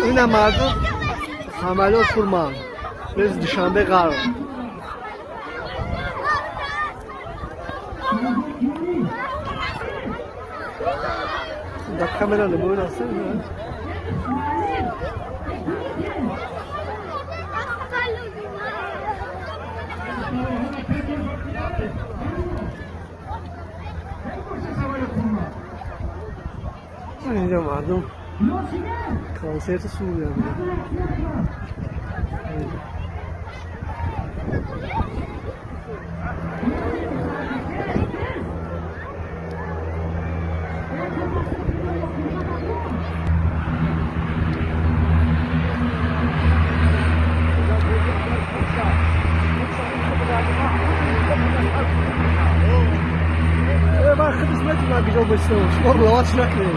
Ина мардум самолёт пурман. Рез Душанбе ғарб. Да камера не будет. Инҷо мардум консерти Сурия. Ман худаш метавонам гиҷо бистам, шумо ловат накунед.